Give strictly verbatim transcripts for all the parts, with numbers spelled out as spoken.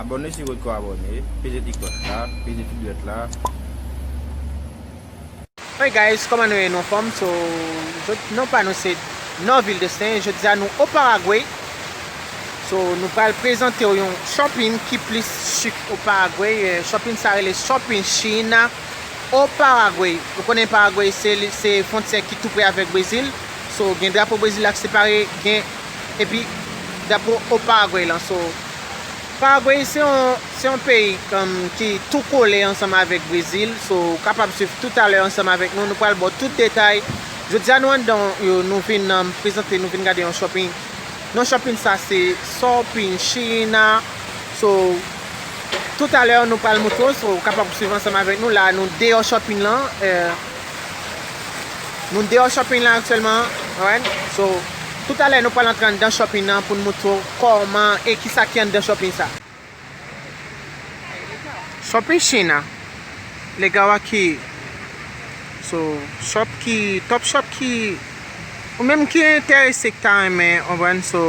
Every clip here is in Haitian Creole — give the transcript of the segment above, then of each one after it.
Abòne si w potko abòne, peze ti klòch la, peze ti dwèt la. Hey guys, kòman nou ye? Nou anfòm? So, jod- non pa nou se Norville Destin. Jodi a nou o Paragwe. So, nou pral prezante w yon shopping ki plis chik o Paragwe. Eh, shopping sa rele Shopping China o Paragwe. Ou konnen Paragwe se, se fwontyè ki tou pre avèk Brezil. So, gen drapo Brezil la ki separe, gen, epi drapo o Paragwe lan. So, Paragwe se yon, se yon peyi, um, ki tou kole ansanm avèk Brezil. So, ou kapab swiv toutalè ansanm avèk nou. Nou pral ba w tout detay. Jodi a nou anndan, yo, nou vin, um, prezante, nou vin gade yon shopping. Non shopping sa se Shopping China. So, toutalè nou pral montre w, so, ou kapab swiv ansanm avèk nou. La, nou deyò shopping lan. Eh, nou deyò shopping lan aktyèlman. Alright? So, toutalè nou pral antre anndan shopping lan pou n montre w kòman e kisa ki anndan shopping sa. Shopping China. Legal aqui. So, shop ki, top shop ki, ou menm ki enterese, ki ta renmen, ou konprann, so,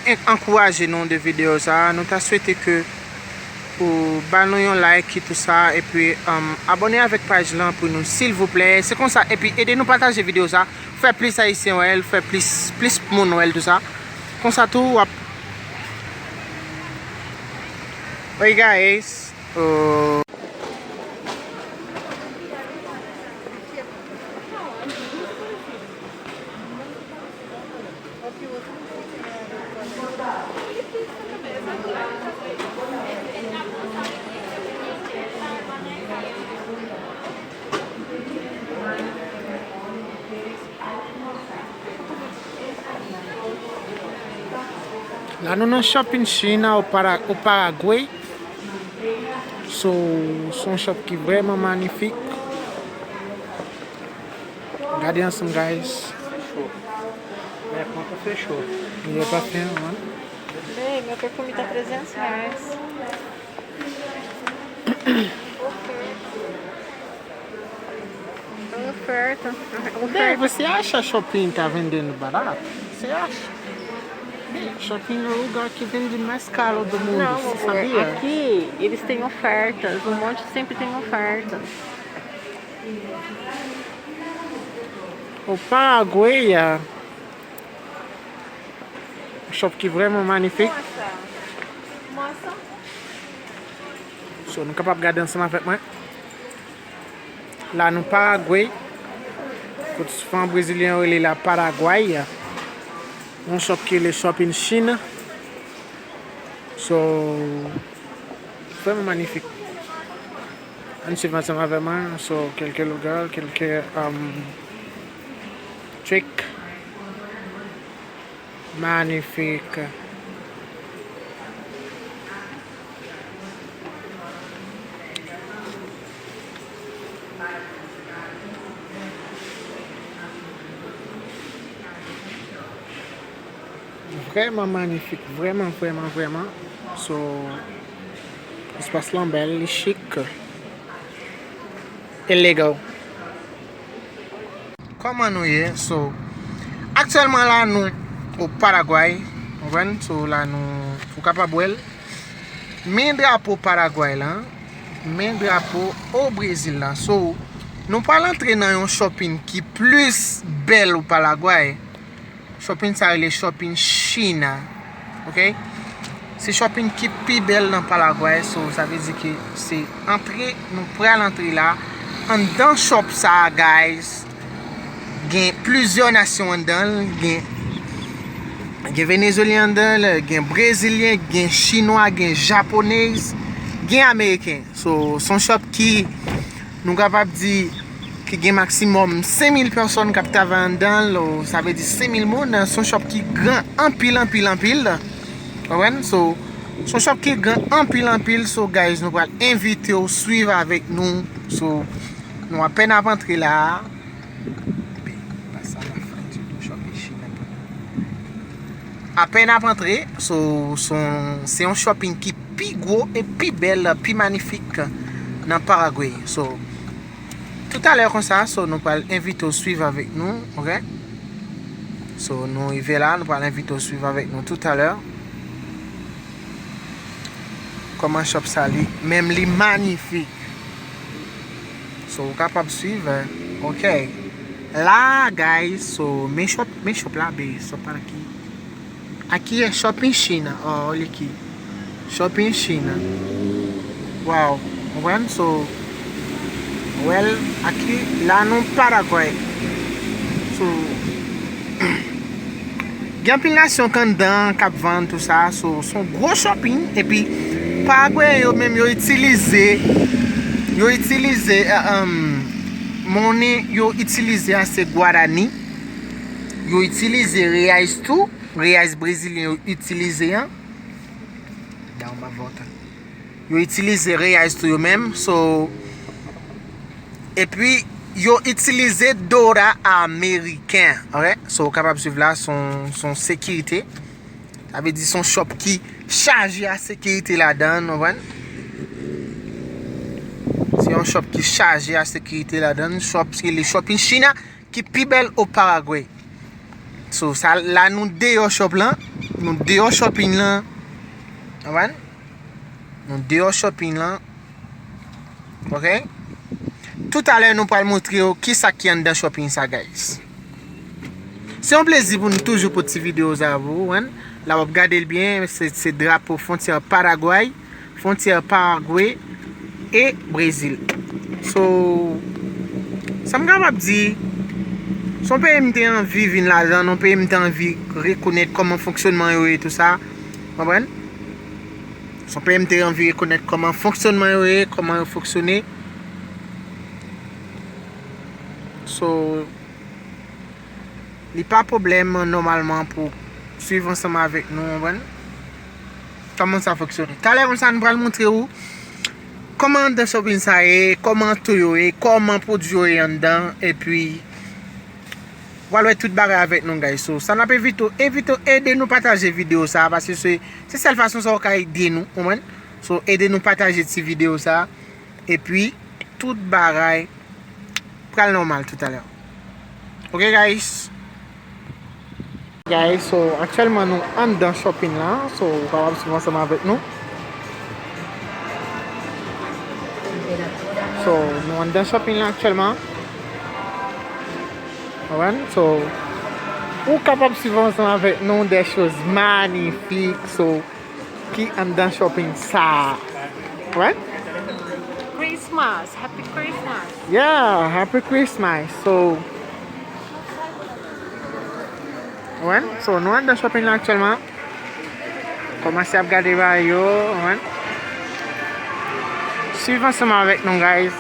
en- ankouraje nou de videyo sa. Nou ta swete ke ou ba nou yon like e tou sa, epi, um, abòne avèk paj lan pou nou, silvouplè. Se konsa, epi ede nou pataje videyo sa. Fè plis Ayisyen wè l, fè plis, plis moun wè l, tou sa. Konsa tou, w ap Hey guys. Oh. La nou nan Shopping China o Para-, o Paragwe. So, se yon shop ki vrèman manifik. Gade ansanm, guys. Minha conta fechou. Minha conta fechou, mano. Bem, meu perfume tá trezentos reais. Oferta. Bem, oferta. Você acha shopping tá vendendo barato? Você acha? Bem, shopping é o lugar que vende mais caro do mundo, não, você amor, sabia? Aqui eles têm ofertas, um monte sempre tem ofertas. O Paraguai, é, shop ki vrèman manifik. So, nou kapab gade ansanm avèk mwen. La nou Paragwe. Kot souvan brezilyen yo rele la Paraguay. Yon shop ki rele Shopping China. So, vrèman manifik. Ann swiv ansanm avè mwen. So, kèlke lugar, kèlke, um, trick. Manifik. Vrèman manifik, vrèman, vrèman, vrèman. So, espas lan bèl, li chik. Illegal. Kòman nou ye? So, aktyèlman la nou o Paragway, ou konprann? So, la nou, ou kapab wè l. Men drapo Paragway lan, men drapo o Brezil lan. So, nou pral antre nan yon shopping ki plis bèl o Paragway. Shopping sa rele Shopping China. Ok? Se shopping ki pi bèl nan Paragway, so sa vle di ke se antre, nou pral antre la. Anndan shop sa a, guys, gen plizyè nasyon anndan l, gen, gen Venezuelyen anndan l, gen Brezilyen, gen Chinwa, gen Japonez, gen Ameriken. So, se yon shop ki nou kapab di ki gen maksimòm senk mil pèsòn k ap travay anndan l, o, sa vle di senk mil moun. Se yon shop ki gran anpil, anpil, anpil. Ou konprann? So, se yon shop ki gran anpil, anpil. So, guys, nou pral envite w swiv avèk nou. So, nou apèn ap antre la a. Epi, pa sa la fè di nou shopping China. Apèn ap antre, so, se yon, se yon shopping ki pi gwo e pi bèl, pi manifik nan Paragwe. So, toutalè konsa, so, nou pral envite w swiv avèk nou, ok? So, nou rive la, nou pral envite w swiv avèk nou toutalè. Kòman shop sa li menm li manifik. So, ou kapab swiv, eh, ok. La, guys, so, men shop, men shop la, be, shop pa ki. Aki e Shopping China, oh, oliki. Shopping China. Wow, konprann? So, well, aki, la nou Paraguay. So, gen anpil nasyon k anndan k ap vann tou sa, so, s on gwo shopping, epi Paragweyen yo menm yo itilize, yo itilize, eh, um, monnen yo itilize a se gwadani, yo itilize reais tou, reais brezilyen yo itilize an. Da uma volta. Yo itilize reais tou yo menm, so, epi yo itilize dola ameriken, ok? So, ou kapab swiv la, s on, s on sekirite. Sa vle di s on shop ki chaje a sekirite ladan, ou konprann? Se yon shop ki chaje a sekirite ladan, shop, se le Shopping China ki pi bèl o Paragwe. So, sa, la nou deyò shop lan, nou deyò shopping lan, ou konprann? Nou deyò shopping lan. Ok? Toutalè, nou pral montre w kisa ki anndan shopping sa, guys. Se yon plezi pou nou toujou pote ti videyo sa pou ou, wen. La w ap gade l byen, se, se drapo fwontyè Paragway, fwontyè Paragwe e Brezil. So, sa m kapab di, s on peyi m te anvi vin ladan, yon peyi m te anvi rekonèt kòman fonksyonman yo ye, tou sa. Konprann? S on peyi m te anvi rekonèt kòman fonksyonman yo ye, kòman yo fonksyone. So, li pa pwoblèm nòmalman pou swiv ansanm avèk nou, konprann? Kòman sa fonksyone. Talè konsa, nou pral montre ou kòman anndan shopping sa ye, kòman tou yo ye, kòman pwodui yo ye anndan, epi w al wè tout bagay avèk nou, guys. So, sa n ap envite w, envite w ede nou pataje videyo sa, paske se, se sèl fason sa w ka ede nou, konprann? So, ede nou pataje ti videyo sa, epi tout bagay pral nòmal toutalè. Ok, guys? Guys, so, aktyèlman nou anndan shopping la, so, ou kapab swiv ansanm avèk nou. So, nou anndan shopping la aktyèlman. Konprann? So, ou kapab swiv ansanm avèk nou des choses magnifiques, so, ki anndan shopping sa. Konprann? Christmas, happy Christmas. Yeah, happy Christmas. So, konprann? So, nou anndan shopping la aktyèlman. Kòmanse ap gade bagay yo, konprann? Swiv ansanm avèk nou, guys.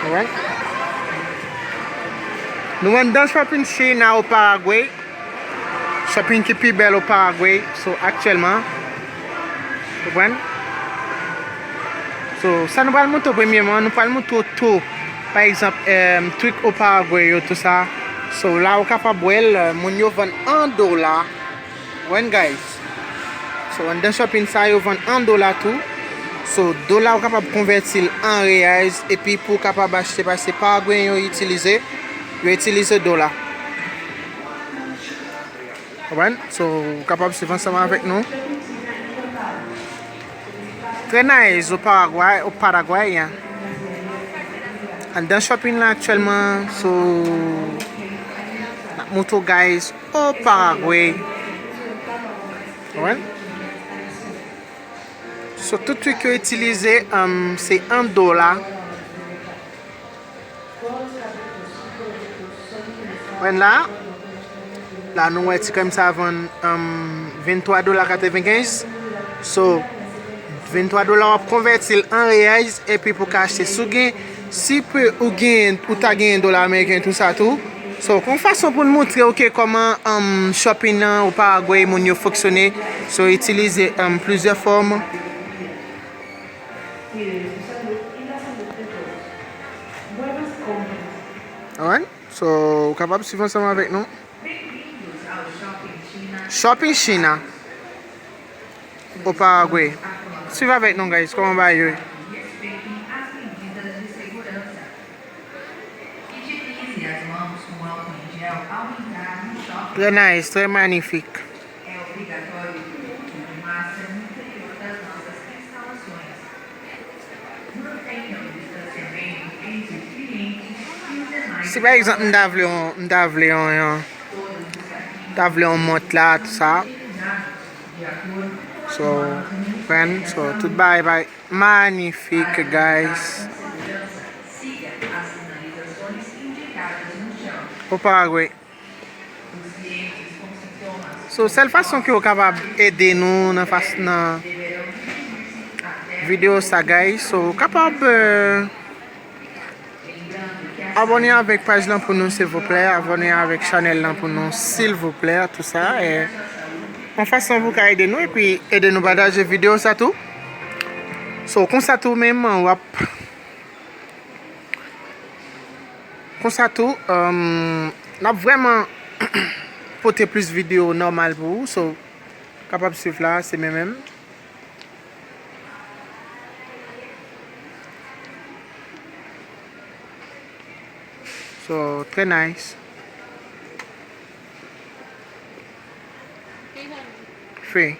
Konprann? Nou anndan shopping China o Paragwe. Shopping ki pi bèl o Paragwe. So, aktyèlman. Konprann? So, sa nou pral montre w premyèman, nou pral montre w tou, pa egzanp, em, trik o Paragwe yo, tou sa. So, la ou kapab wè l, moun yo vann an dola. Konprann, guys? So, anndan shopping sa, yo vann an dola tou. So, dola ou kapab konvèti l an reais, epi pou w kapab achte, paske Paragweyen yo itilize, yo itilize dola. Konprann? So, ou kapab swiv ansanm avèk nou. Trè nice, o Paragway, o Paragway, hein. Anndan shopping la aktyèlman, so, n ap montre w, guys, o Paragway. Konprann? So, tout trik yo itilize, um, se an dola. Mwen la, la nou wè ti krèm sa vann, um, venntwa dola katrevenkenz. So, venntwa dola w ap konvèti l an reais, epi pou ka achte. Si w gen, si pe, ou gen, ou ta gen dola ameriken, tou sa tou. So, kon fason pou n montre w ke kòman, um, shopping nan o Paragway, moun yo fonksyone. So, itilize, um, plizyè fòm. Alright? So, ou kapab swiv ansanm avèk nou. Shopping China. O Paragway. Swiv avèk nou, guys, kòman bagay yo ye. Trè nice, trè manifik. É obrigatório que o uso de máscara no interior Si pa egzanp, m ta vle yon, m ta vle yon, yon, m ta vle yon mont la, tou sa. So, pran, so, tout bagay, bagay manifik, guys. Au Paraguay. So, sèl fason ke w kapab ede nou nan fas, nan videyo sa, guys, so, w kapab, euh, abòne avèk paj lan pou nou, silvouplè. Abòne avèk chanèl lan pou nou, silvouplè, tou sa. E, yon fason pou w ka ede nou, epi ede nou pataje videyo sa tou. So, konsa tou menm, w ap Konsa tou, um, n ap vrèman pote plis videyo nòmal pou ou. So, kapab swiv la, se men menm. So, trè nice. Free.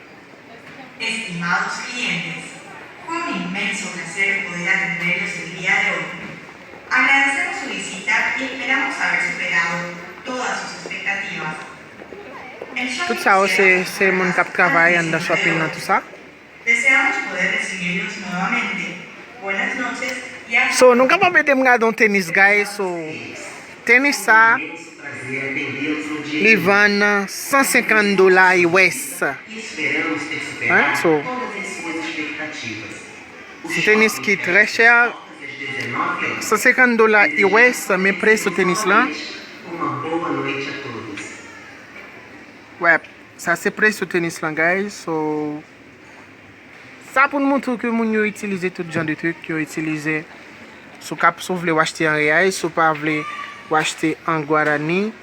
Estimados clientes, fue un inmenso placer poder atenderlos el día de hoy. Agradecemos su visita y esperamos haber superado todas sus expectativas. El shopping Tout sa yo se, se moun k ap travay anndan shopping nan, tou sa. Deseamos poder recibirlos nuevamente. Buenas noches y hasta So, nou kapab ede m gade yon tenis, guys. So, tenis sa, li vann san senkant dola U S. Hein? So, se tenis ki trè chè. San senkant dola U S, men pri sou tenis lan. Wè, sa se pri sou tenis lan, guys. So, sa pou n montre w ke moun yo itilize tout jan de trik, yo itilize, si w kap, si w vle w achte an reyal, si w pa vle w achte an gwarani,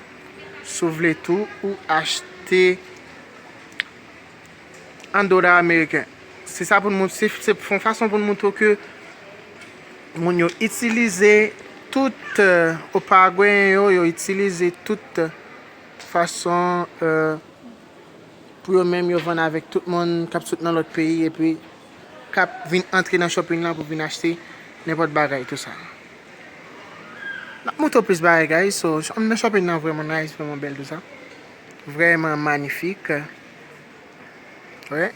si w vle tou ou achte an dola ameriken. Se sa pou n mont-, se, se yon fason pou n montre w ke moun yo itilize tout, euh, o Paragweyen yo, yo itilize tout, euh, fason, euh, pou yo menm yo vann avèk tout moun k ap sot nan lòt peyi epi k ap vin antre nan shopping lan pou vin achte nenpòt bagay, tou sa. N ap montre w plis bagay, guys. So, anndan shopping nan vrèman nice, vrèman bèl, tou sa. Vrèman manifik. Wi.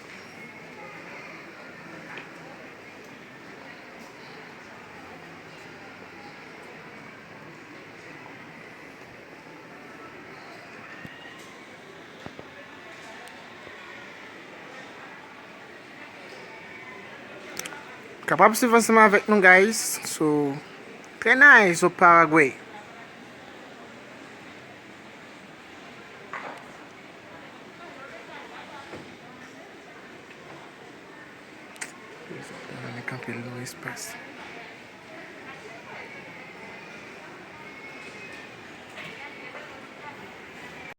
Kapab swiv ansanm avèk nou, guys. So, trè nice o Paragwe. Ann kanpe l nan espas.